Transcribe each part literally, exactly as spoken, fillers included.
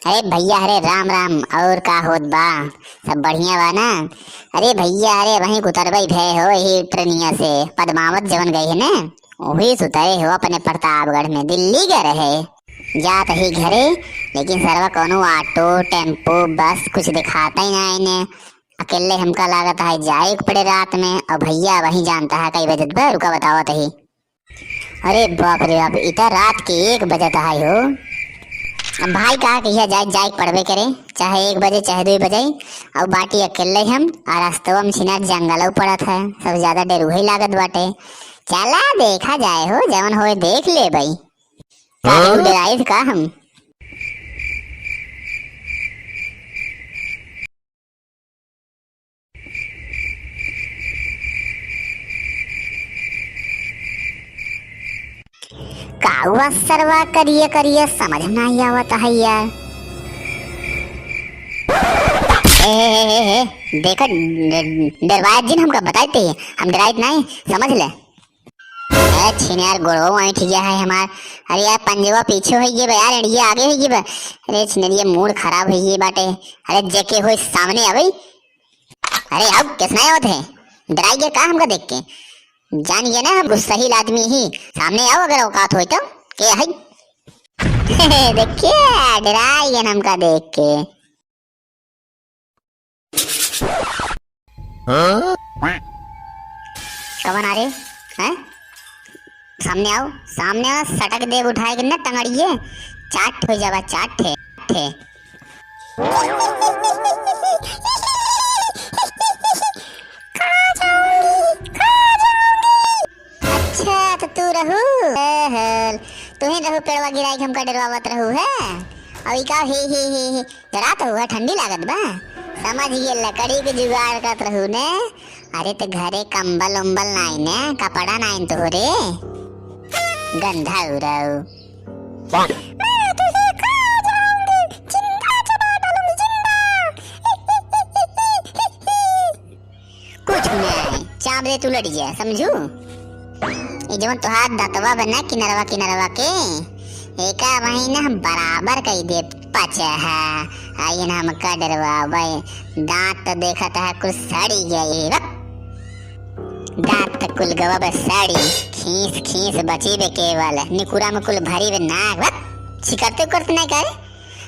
अरे भइया, अरे राम राम, और का होत बा? सब बढ़िया बा ना? अरे भइया, अरे वहीं उतरबई भए हो, यही ट्रेनिया से पद्मावत जवन गई है ना, वही से उतरे हो अपने प्रतापगढ़ में, दिल्ली गए रहे। जात ही घरे, लेकिन सरवा कौनो ऑटो, टेम्पो, बस कुछ दिखाता ही ना इन्हें। अकेले हमका लागत है जाए के पड़े रात में, और भइया वहीं जानता है कई बजत बा, रुका बतावत ही। अरे बाप रे बाप, इतना रात के एक बजत है हो। अब भाई कहा कहिया जाए, जाए के पड़बे करे, चाहे एक बजे, चाहे दो बजे। और बाटी अकेले हम, और रास्तवा में छिना जंगल पड़त है, सब ज्यादा डेर उहे लागत बाटे। चला देखा जाए हो, जवन होए देख लेबई। का हाँ? डेराइब का हम? काउवा सरवा करिया करिया समझ नाहीं आवत है यार। ए, ए, ए, ए, देखा, डरवाए जिन हमका बताए ते, हम डराइत नाहीं, समझ ले। ए छिनार, गोड़वा वहीं ठीक है हमार। अरे यार, पंजवा पीछे होइ गए बा यार, एड़िया आगे होइ गए बा। अरे छिनरिया, मूड खराब होइ गए बाटे। अरे जेके होई सामने आवे। अरे आओ, कैसना आवत है? डराई गए का हमका देख के? जान गए ना हम गुस्साहिल आदमी ही। सामने आओ अगर औकात होई तो। के है? देखिए, डराई गए हमका देख के। हाँ? कवन आ रे? हैं? सामने आओ, सामने आओ, सटक देब उठाए के ना टंगड़िए, चाट हो जावा, चाट है, है। अच्छा, तो तू रहू? ए, हेल, तू ही रहू पेड़वा गिराए के हमका डरवावत रहू है? और ई का हे, हे, हे, हे? जरा तो हुआ ठंडी लागत बा। समझ गए, लकड़ी के जुगाड़ करत रहू ने। अरे तो घरे कंबल उम्बल नाई ने, कपड़ा नाई तोहरे। गंधा उराऊ। मैं तुझे खा जाऊंगी, जिंदा चबा डालूंगी, जिंदा। कुछ नहीं, चाप दे तू लड़ गया, समझू? ये जवन तोहार दतवा बना किनरवा किनरवा के, एका वहीं ना हम बराबर कई दे पचहा। आई ना हमका डरवावे, दांत तो देखत है कुछ सड़ी गई है, बक। दांत तो कुल गवा बस सड़ी, खीस खीस बची बे केवल, निकुरा में कुल भरी बे नाक, बक। छिकरते उकरते नहीं करे।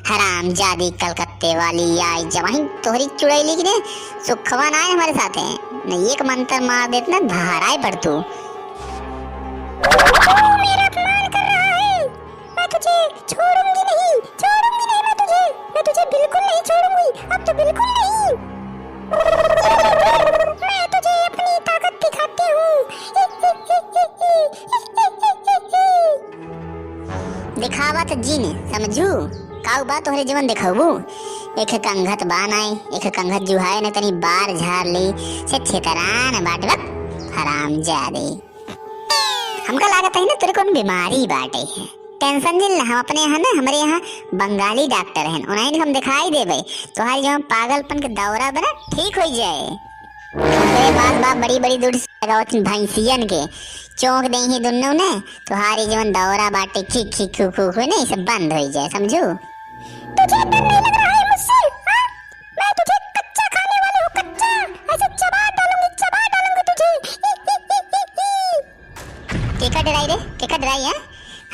हरामजादी कलकत्ते वाली आई जवाहिन तोहरी चुड़ैली की ने सुखवा ना है हमारे साथ है। न एक मंत्र मार देत ना धाराए पड़ तू। तू मेरा अपमान कर रहा है। मैं तुझे छोड़ूंगी नहीं, छोड़ूंगी नहीं मैं तुझे, मैं तुझे बिल्कुल नहीं छोड़ूंगी, अब तो बिल्कुल नहीं। मैं तुझे अपनी ताकत दिखाती हूँ। दिखावा त जिन, समझू? काऊ बा तोहरे जवन दिखाऊ? एक कंघत बा नाई, एक कंघत जुहाए न तनी बार झार ली, से छितरान बाटे बक, हरामजादे। हमका लागत है ना तोरे कौन बीमारी बाटे है। टेंशन जिन ला, हम अपने यहाँ ना, हमरे यहाँ बंगाली डॉक्टर हैं, उन्हें हम दिखाई देबे, तोहारी जवन पागलपन के दौरा बना ठीक हो जाए। हमरे बात बा बड़ी बड़ी दूर से लगावत भैंसियन के, चौंक दे ही दुन्नों ने, तोहारी जवन दौरा बाटे खी खी खू खू खू ने, ई सब बंद हो जाए, समझू? तुझे डर नहीं लग रहा है मुझसे, हाँ? मैं तुझे कच्चा खाने वाली हूँ, कच्चा, ऐसे चबा डालूंगी, चबा डालूंगी तुझे। केका डराई रे, केका डराई है?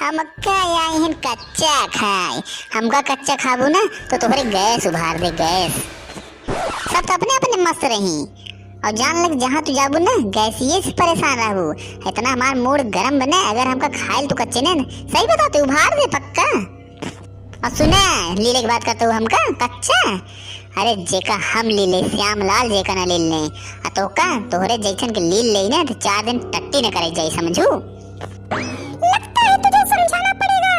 हमका आई हन कच्चा खाए, हमका कच्चा खाबू ना तो तोहरे गैस उभार दे, गैस। सब तो अपने अपने मस्त रही। और जान लग, जहाँ तू जाबू ना, गैसिये से परेशान रहबू। इतना हमार मूड गरम बने, अगर हमका खाइल तू कच्चे ने, सही बताते, उभार दे पक्का। और सुने, लीले की बात करते हो हमका कच्चा? अरे जेका हम लीले, श्याम लाल जेका ना लीले, आ तो का तोहरे जैसन के लील ले ना तो चार दिन टट्टी न करे जाई, समझू? लगता है तुझे समझाना पड़ेगा,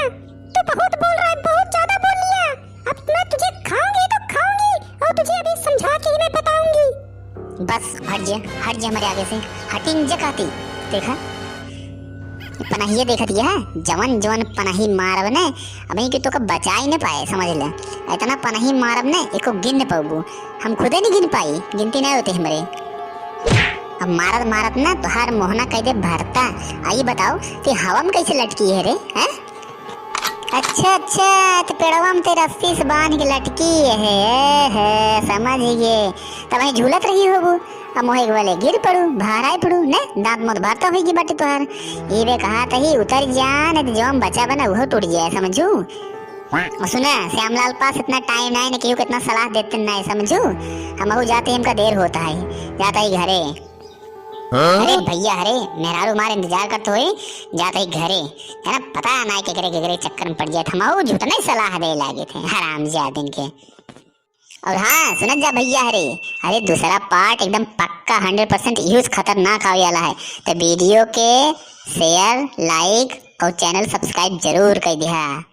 तू बहुत बोल रहा है, बहुत ज्यादा बोल लिया। अब मैं तुझे खाऊंगी तो खाऊंगी, और तुझे अभी समझा के ही मैं बताऊंगी। बस हट जे, हट जे हमरे आगे से, हटिंग जे कहती। देखा, पनहिए देखत यह, जवन जवन पनही मारब ने, अबही के तोका बचाई न पाए, समझ ले। इतना पनही मारब ने, एको गिन न पाबू, हम खुदे नहीं गिन पाई, गिनती नहीं होते हमरे। अब मारत मारत ना तोहार मोहना कह दे भरता। आई बताओ कि हवा में कैसे लटकी है रे, हैं? अच्छा, अच्छा, तो पेड़वा में ते रस्सी से बांध के लटकी है, है, समझ गए। तब वहीं झूलत रही होबू, अब मोहे के बले गिर पड़ू, भाराई पड़ू, ने दांत मुंह भरता होई की बाटी तोहार। ई बे कहा तही उतर जा, नहीं तो जो हम बचा बना वो टूट जाए, समझू। और सुना, श्यामलाल पास इतना टाइम ना है, ना केहू कितना सलाह देते ना है, समझू। हमहू जाते ही हमका देर होता है, जाता ही घरे। अरे भैया, अरे मेहरारू हमारे इंतजार करत होई, जात ही घरे। है ना, पता ना केकरे केकरे चक्कर में पड़ जाए, हमहू झूठ नहीं सलाह दे लागे थे हरामजादिन के। और हाँ, सुनत जा भैया, अरे, अरे दूसरा पार्ट एकदम पक्का हंड्रेड परसेंट यूज खतरनाक आवे वाला है, तो वीडियो के शेयर, लाइक और चैनल सब्सक्राइब जरूर कर दिया।